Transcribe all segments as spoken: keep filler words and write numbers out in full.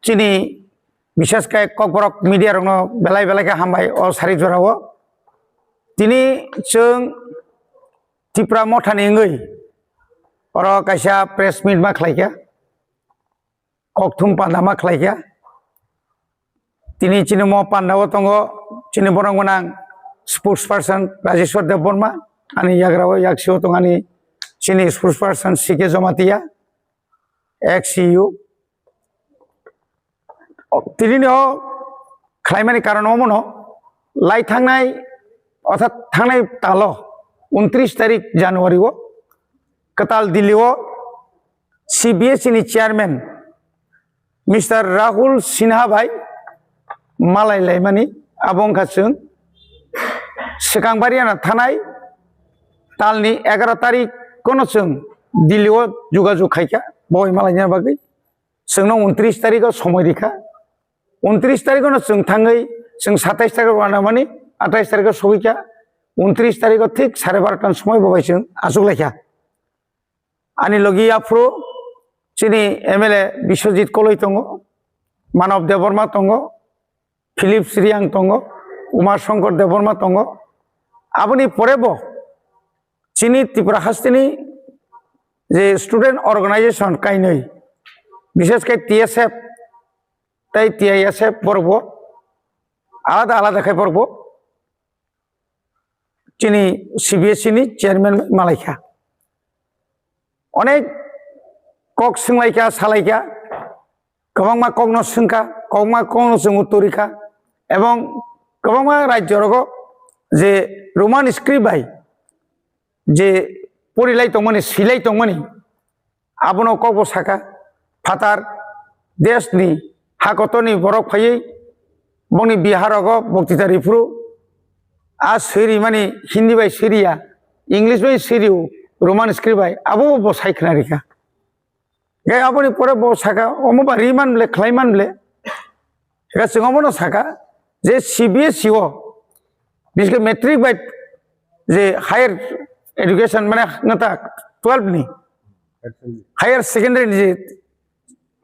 chini bishesh khe Kokborok media rokno belai belai khe hambai o sari jorao. Tini chwng Tipra Mothani wngwi oro kaisa press meet ma khlaikha, kokthum panda ma khlaikha. Tini chini mo pandao tongo chini borok gwnang spokesperson Rajeshwar Debbarma, ani yagrao yaksio tongani chini spokesperson C K Jamatia, ex C U. O, tini no khlaimani karon omono lai thangnai, orthat thangnai talo untris tarik January o kwtal Delhi o C B S E ni chairman Mister Rahul Sinha bai malai laimani abo wngkha chwng swkang bariana thanai talni egaroh tarik kono chwng Delhi o jogajog khaikha boi malaina bagwi. Chwngno untris tarikh o somoi rikha. Untris tarikh no chwng thangwi chwng satais tarikh o rwna mani, atais tarikh o sogwikha. Untris tarikh o thik sare barota ni somoi bo bai chwng achuk laikha. Ani logi aphuru chini M L A Biswajit Koloi tongo, Manav Debbarma tongo, Philip Sriyang tongo, Uma Shankar Debbarma tongo. Aboni pore bo chini Tripura hasteni je student organization kainwi, bishesh khe T S F tei T I S F borok bo alada alada khe borok bo chini C B S E ni chairman malaikha. Onek kok swnglaikha, salaikha, kwbangma kokno swngkha, kwbangma kokno chwng uttor rikha, ebong kwbangma rajyo rogo je Roman script bai je porilai tongmani, silai tongmani, abono kokbo saka, phatar desni hakotorni borok phaiwi bongni Bihar rogo boktita riphuru, a swi rimani Hindi bai swi riya, English bai swi rio, Roman script bai, abo bo sai khna rikha. Gai aboni pore bo saka, omo ba ri man ble, khlai man ble. Ega chwng omono saka, je C B S E o, biske matric bai je higher education, mane ngata twelve ni, higher secondary ni je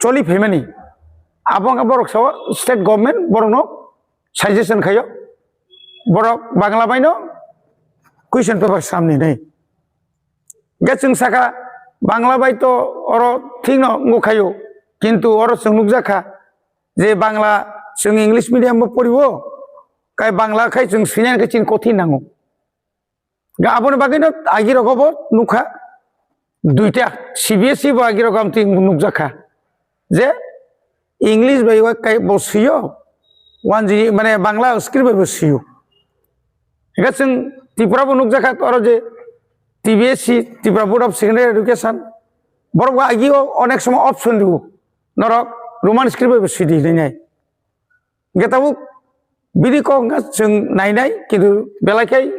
choli phaimani, abo wngkha borok sao state government borokno suggestion khaio, borok Bangla baino question paper samni nai. Ge chwng saka Bangla bai to oro thikno wngkha khaio, kintu oro chwng nukjakha je Bangla chwng English medium bo poriwo, kai Bangla khai chwng swinani khe chini kothin nango. Ga aboni bagwino agirogo bo nukha duita, C B S E bo agirogo amtwi nukjakha je English bai wa kai bo swiyo, wanjini mane Bangla script bai bo swiyo. Hingke chwng Tripura bo nukjakha oro je T B S E, Tripura Board of Secondary Education, borok bo agio onek somo option rwo, norok Roman script bai bo swidi hinwi nai. Hingke tabuk bini kok wngkha chwng nainai, kintu belai khe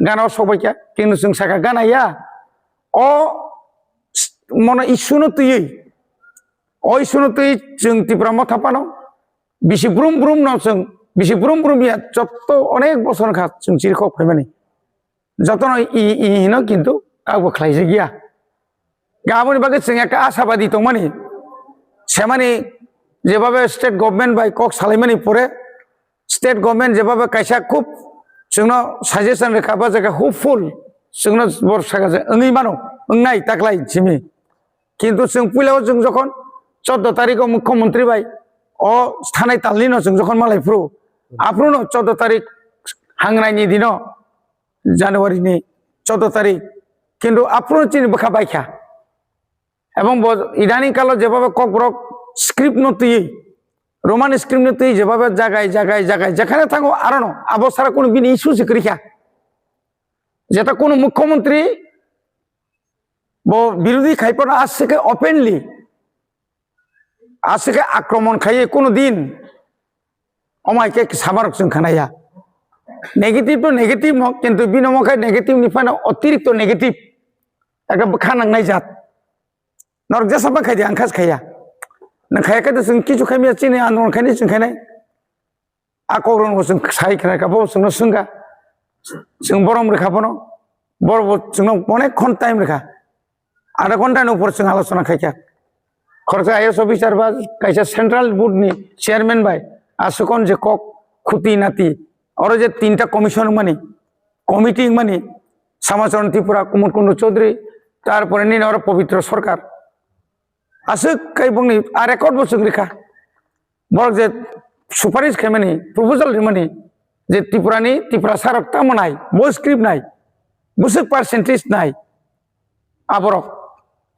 gana o sokbaikha, kintu chwng saka gana ya. O s-, mono issue no twiwi, o issue no twiwi chwng Tipra Motha phano bisi brum brum no chwng, bisi brum brum ya, jotto onek bosor wngkha chwng chirikhok phaimani. Jotono i, i hino kintu kabo khlaijak ya. Ga aboni bagwi chwng ekta ashabadi tongmani, semani jebabe state government bai kok salaimani pore, state government jebabe kaisa khub chwngno suggestion rwkha, ba jaga hopeful chwngno bor saka je wngwi mano, wngnai taklai simi. Kintu chwng puila o chwng jokhon chordo tarikh o mukhyamantri bai o thanai talni no chwng jokhon malai phuru, aphuru no chordo tarikh hangnai ni dino, January ni chordo tarikh, kintu aphuru chini bwkha baikha. Ebong bo idaning kalo jebabe kokborok script no twiwi, Roman script no twiwi jebabe jagai, jagai, jagai, jekhane thango arono, abo sara kunu bini issue se kwrwikha. Jeta kunu mukhyamantri bo birodhi khaiphano aswk khe openly, aswk khe akromon khaiwi kunu din omo hai khe samarok chwng khanaya. Negative to negative no, kintu bini omo khe negative ni phano otirikto negative. Ekhe bwkha nangnai jat. Norok jesa bang khaidi ang khas khaya. Nang khaya khe to chwng kichu khaimya chini andolon khaini chwng khainai. A kokrokno bo chwng sai khna kha, bo chwngno swngkha, chwng borom rwkha bono, boro bo chwngno onek khon time rwkha, adha ghonta ni upor chwng alochona khaikha. Khoroksa I A S officer ba kaisa central board ni chairman bai aswkon je kok khuti nati, oro je tinta commission wngmani, committee wngmani, Samacharan Tripura, Kumar Kundu Chaudhary, tarpore nini oro Pabitra Sarkar. Aswk kai bongni a record bo chwng rikha. Borok je suparish khaimani, proposal rimani, je Tripura ni, Tiprasa rok tamo nai, bo script nai, bwswk percentage nai, aborok.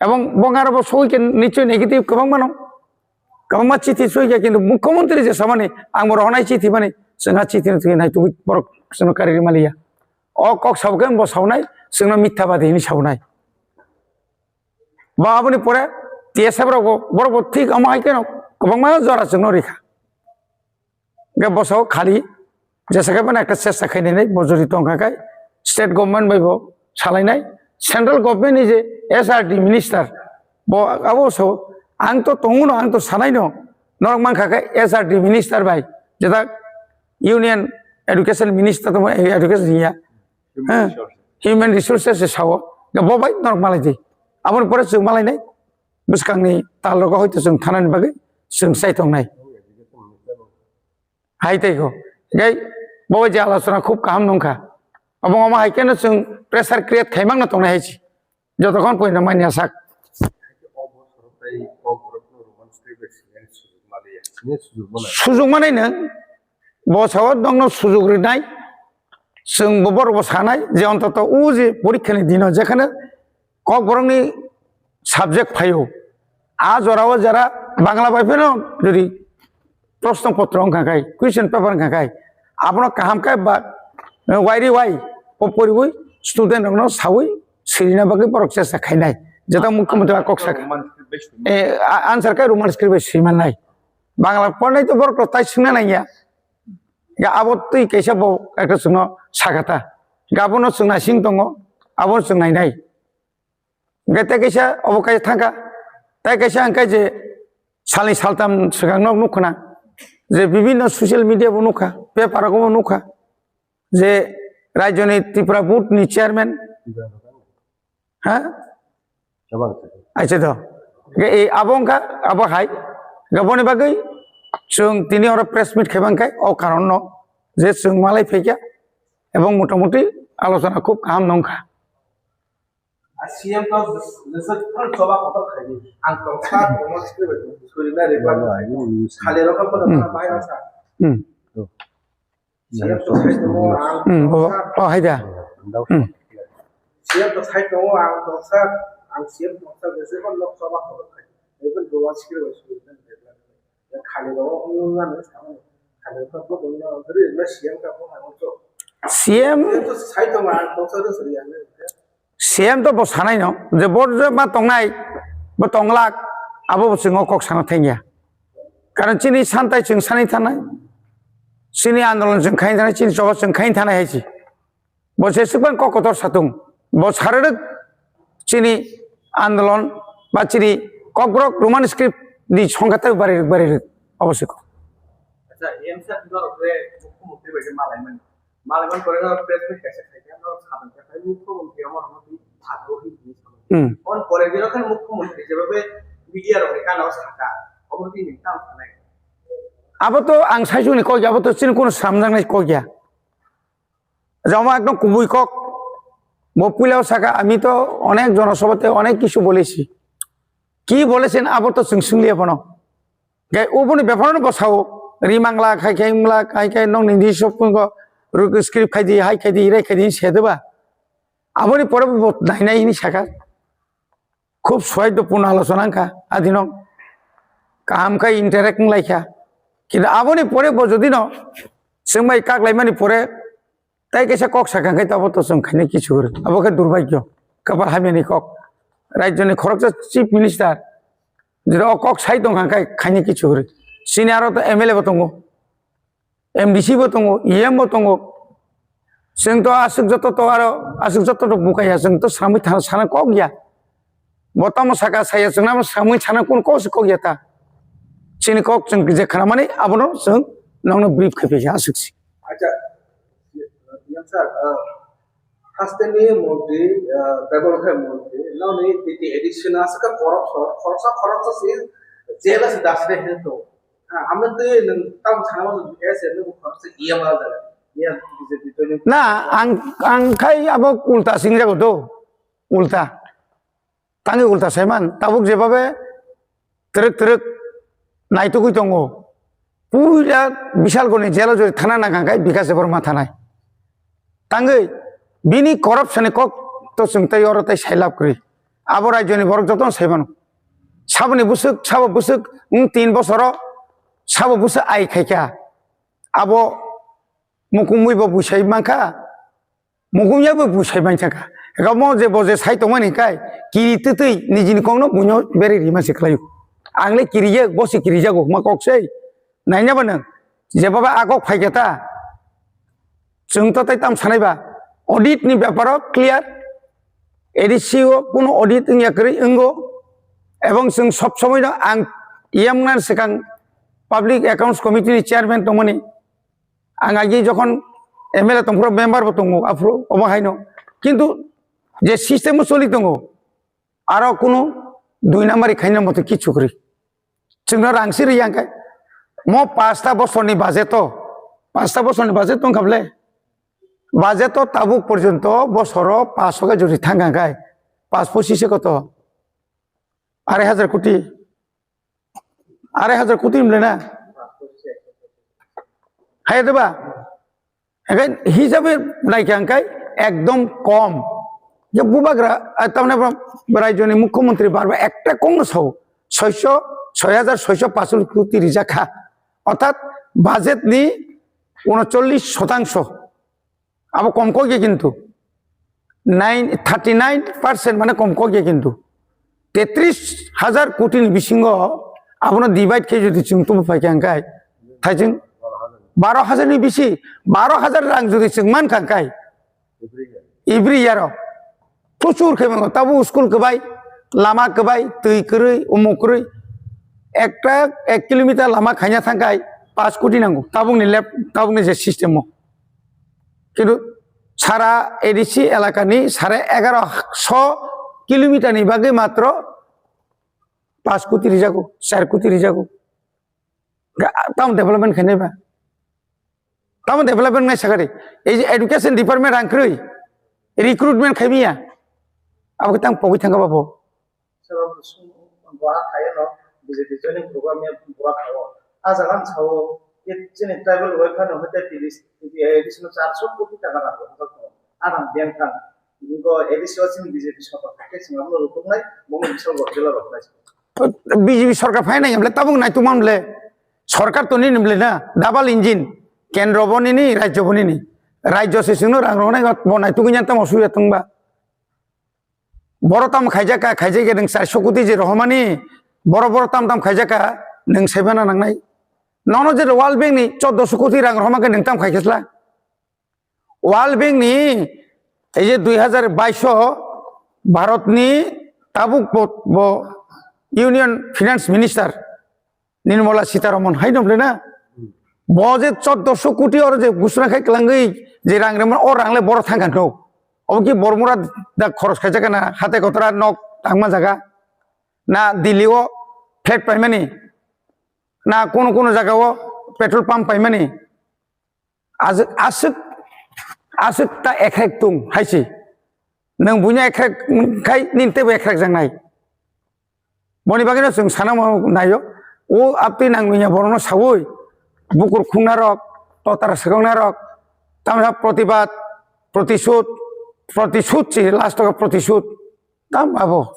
Ebong bong aro bo sogwi khe nichoi negative kwbangma no. Kwbangma chithi soi khe, kintu mukhyamantri je samani, ang bo rohornai chithi mani, chwngha chithi no thwi nai tubui borok chwngno kari rimaliya. O kok sabo khe bo saunai, chwngno mithabadi hinwi saunai. Ba aboni pore T S F rok bo, borok bo thik omo hai kheno kwbangma jora chwngno rikha. Hingke bosao khali jesa khe mane ekta chesta khainai bo jodi tongkha khai state government bai bo salainai, central government ni je S R D minister bo abo so ang to tongo no, ang to sanai no, norok mankha khe S R D minister bai jeta union education minister to education ya. Human Ha? Resources. Human resources se sao. Ga bo bai norok malai di. Aboni pore chwng malai nai. Bwskang ni tal rogo hoito chwng thanani bagwi chwng sai tong nai. Hai tei ko. Gai bo bai je alochona khub kaham nungkha. Abo omo hai keno chwng pressure create khai mang na tong nai hai chi. Jotokhon poino manya sak. Sujuk manai nang. Bo sao nokno sujuk rinai, chwng bo borok bo sanai je ontoto o je porikha ni dino jekhane kokborok ni subject phaio, a jora o jora Bangla bai phano jodi proshno potro wngkha khai, question paper wngkha khai, abono kaham khe ba wairi wai o poriwi student rokno sawi sirina bagwi borok chesta khainai, jeta mukhyamantri a kok saka. Eh, a-, answer khe Roman script bai swi mannai. Bangla pornai to borok rok tai swngna nangya. Ga abo twi kaisa bo ekta chwngno sakha ta. Ga abono chwng naising tongo, abono chwng nainai. Ga tei kaisa obo kaisa thangkha. Tai kaisa hwnkhe je salni saltam swkang nok nukha na. Je bibinno social media bo nukha, paper rogo bo nukha. Je rajyoni Tripura board ni chairman, ha? Acha do. Ge, e, abo wngkha, abo hai. Ge, boni bagwi chwng tini oro press meet khaibang khai, o karon no je chwng malai phaikha, ebong motamuti alochona khub kaham no wngkha. A C M to jesa phano choba kotor khaidi. Ang tongsa, tongma suri bai, suri na ri ba. Khali rokha phano Hmm. Bahai rokha. Hmm. C M to sai tongo, ang Hmm, bo, tongsa. Oh, hai da. Hmm. C M to sai tongo, ang tongsa, ang C M tongsa, jesa phano lok choba kotor khaidi. Even tongma suri bai, suri na ri ba. Khali rokha phano nang nang sa. Khali rokha phano nang nang ri na C M ka phano ang to. C M C M to sai tongo, ang tongsa, suri ang. C M to bo sanai no, je bo je ma tongnai, bo tonglak, abo bo chwng o kok sana thangya. Karon chini santai chwng sanai thanai, chini andolon chwng khai thanai, chini choba chwng khai thanai hai si. Bo se swkang kok kotor satung, bo sararwk chini andolon ba chini kokborok Roman script di songkha tai bari bari abo se kok. Acha, M C R norok le mukhyamantri bai malai mani. Malaiman pore no press meet kaisa khaikha, no saban kha khai mukhyamantri amo no twi phatgo hi hi sama. Hmm. On pore bino khan mukhyamantri jebabe media rok ni kana o saka, obo twi ni tam sanai. Abo to ang saisuni kok ya, abo to chini kono samjaknai kok ya. Jama ekdom kubui kok. Bo puila o saka, "Ami to onek jonosabhate onek kichu bolechi." Ki bolechen abo to chwng swngliya bono. Gai uboni bepar no bosao, rimangla khai khai mla khai khai nong ni di sop ko ruk script khai di, hai khai di, rai khai di, se de ba. Aboni pore bo nai nai ni saka. Khub swai do puna alochona wngkha, adino kaham khai interact wng lai kha. Kintu aboni pore bo jodi no chwng bai kak lai mani pore, tai kaisa kok sakha khai abo to chwng khaina kichu kwrwi. Abo khe durbhagyo, kapal hamyani kok. Rajyoni khoroksa chief minister, jodi o kok sai tong kha khai khaina kichu kwrwi. Chini aro to M L A bo tongo, M D C bo tongo, E M bo tongo. Chwng to aswk joto to aro aswk joto to bukaya, chwng to samwi thana sana kok ya. Bo tamo saka saya chwng namo samwi sana kun kok se kok ya ta. Chini kok chwng je khana mani abono chwng nongno brief khai phi aswk si. Acha, yang sir, uh, Hasteni montri, ah, bebol khe montri, noni titi addiction aswk khe khoroksa, khoroksa, khoroksa si Jela se dasre hin to. Ha, amne twi nwng tam sana mo S N ko khoroksa iya ma da. Iya B J P to ni. Na, ang, ang khai abo ulta sing jago to. Ulta. Tangi ulta saiman. Tabuk jebabe trek trek naitugwi tongo. Puila Bishalgoni jela jori thana nang khai Bikash Debbarma thanai. Tangwi bini corruption ni kok to chwng tei oro tei sailab kwrwi. Abo rajyoni borok jotono saimano. Saboni bwswk, sabo bwswk, wng tin bosoro sabo bwswk ai khaikha. Abo mukumwi bo buisai mankha, mukumya bo buisai mankha. Eka mo je bo je sai tongmani kai, kiri twtwi nijini kokno buino beri rima se khlaio. Ang le kiriya, bo se kirijago, ma kok sei. Naina ba nwng, je baba a kok phaikha ta. Chwng to tei tam sanai ba, audit ni beparo clear, A D C o kuno audit wngya kwrwi wngo, ebong chwng sob somoi no ang yamna swkang Public Accounts Committee ni chairman tongmani, ang agi jokhon M L A tongphuru member bo tongo aphuru obo haino, kintu je system o choli tongo, aro kuno dui number khaina moto kichu kwrwi. Chwngno rang si riyang khe. Mo pasta bosorni budget o, pasta bosorni budget tong kha bwle. Budget o tabuk porjonto bosoro paanch khe jodi thang kha khe, paanch pochis koto? Arai hajar koti. Arai hajar koti mle na? Hai de ba? Ekai hisabe naikha hwnkhe ekdom kom. Je bubagra, ah, tamni bo raijoni mukhyamantri barba ekta kongno sao, soiso, soi hajar soiso pachol koti rijak kha. Orthat budget ni unochollish shotangso. Abo kom kok ya kintu. Nine, thirty nine percent mane kom kok ya kintu. Tetris hajar koti ni bisingo abono divide khe jodi chwng tubu phaikha hwnkhe, thaijwng baro hajar ni bisi, baro hajar rang jodi chwng mankha hwnkhe, every year o prochur khe mango. Tabuk school kwbai, lama kwbai, twi kwrwi, umuk kwrwi, ekta ek kilometer lama khaina thangkhai paanch koti nango, tabukni lab, tabukni je system o. Kintu sara A D C elakani sare egaroso kilometer ni bagwi matro paanch koti rijago, char koti rijago. Ga-, tamo development khainai ba? Tamo development nai sakari? Ei je education department rang kwrwi, recruitment khaimiya. Abo khe tamo pogwi thangkha ba bo. Sabo sum-, bo ha khaiyano B J P joining program ya bo ha khaio. A jaga ang sao, ye chini tribal welfare no hoite tiris, A D C no charso koti taka rang rok. A rang biyang thang. Bo A D C o chini B J P sorkar khe chwng abono rukuknai, bono bisal rok jela rok nai. B J P sorkar phainai ya bole, tabuk nai tongma bole. Sorkar to nini bole na, double engine. Kendro bo nini, rajyo bo nini. Rajyo se chwngno rang rok nai, bo nai tugui yan tamo suya tongba. Boro tam khaijak kha, khaijak ya nwng charso koti je rohormani, boro boro tam tam khaijak kha, nwng saibana nangnai. Nono je World Bank ni choddoso koti rang rohorma khe nwng tam khai khesla. World Bank ni ei je dui hajar bais o Bharat ni tabuk bo, bo Union Finance Minister Nirmala Sitharaman hai dong le na. Bo je choddoso koti oro je gusra khai klangwi je rang rema o rang le boro thang kha no. Obo ki bormura da khoros khaijak na hate kotora nok tangma jaga. Na Delhi o flat paimani. Na kono kono jaga o petrol pump paimani. Aswk, aswk, aswk ta ekrek tung hai se. Nwng buino ekrek khai nini teibo ekrek jang nai. Boni bagwino chwng sana mo naio. O aptwi nang nungya borokno saui bukur khungnarok, totar swkaknarok, tamsa protibad, protisud, protisud se last o protisud. Tam abo.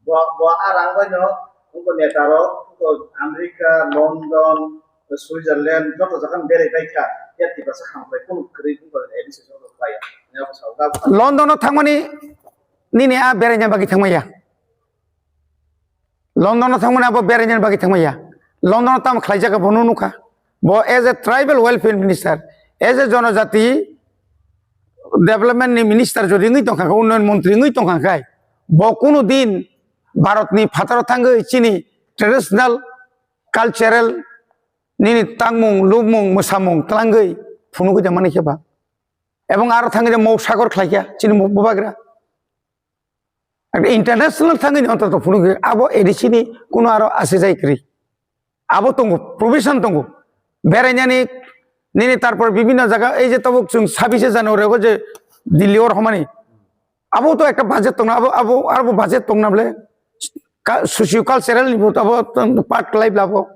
Bo, bo a rang bai no, wngkha neta rok, wngkha America, London, Switzerland, joto jaga ni berai pai kha, ya Tiprasa hambai kunu kwrwi wngkha A D C joto pai ya. London o thangmani nini a beraina bagwi thangmaya. London o thangmani abo beraina bagwi thangmaya. London o tamo khlaijak bo no nukha. Bo as a tribal welfare minister, as a jonojati development ni minister jodi wngwi tongkha, unnayan montri wngwi tongkha khai, bo kunu din Bharat ni phataro thangwi chini traditional, cultural, nini tangmung, lubmung, mwsamung twlangwi phunugwi tongmani khe ba. Ebong aro thangwi de mok sagor khlaikha chini mok bubagra. Ekta international thangwi ni ontoto phunukgwi abo A D C ni kuno aro asijai kwrwi. Abo tongo, provision tongo. Berainani nini tarpor bibhinno jaga, ei je tabuk chwng sabise January o je Delhi o rohormani. Abo to ekta budget tongna, abo, abo, abo budget tongna bole ka-, socio cultural ni bo abo part khlai bla bo.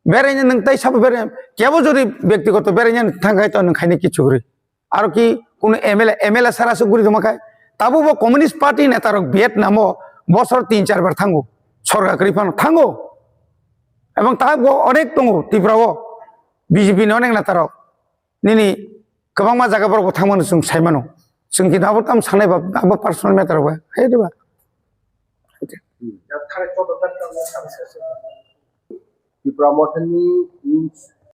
Beraina nwng tai sabo berai, kebo jodi byaktigoto beraina thang khai to nwng khaina kichu kwrwi. Aro ki kuno M L A, M L A sara se guri tongma khai. Tabo bo Communist Party neta rok Vietnam o bosor tin char bar thango. Sorkar kwrwi phano thango. Ebong ta bo onek tongo Tripura o B J P ni onek neta rok. Nini kwbangma jaga borok bo thangmano chwng saimano. Chwng khe abo tam sanai ba, abo personal matter ba. Hai de ba. Tipra Mothani in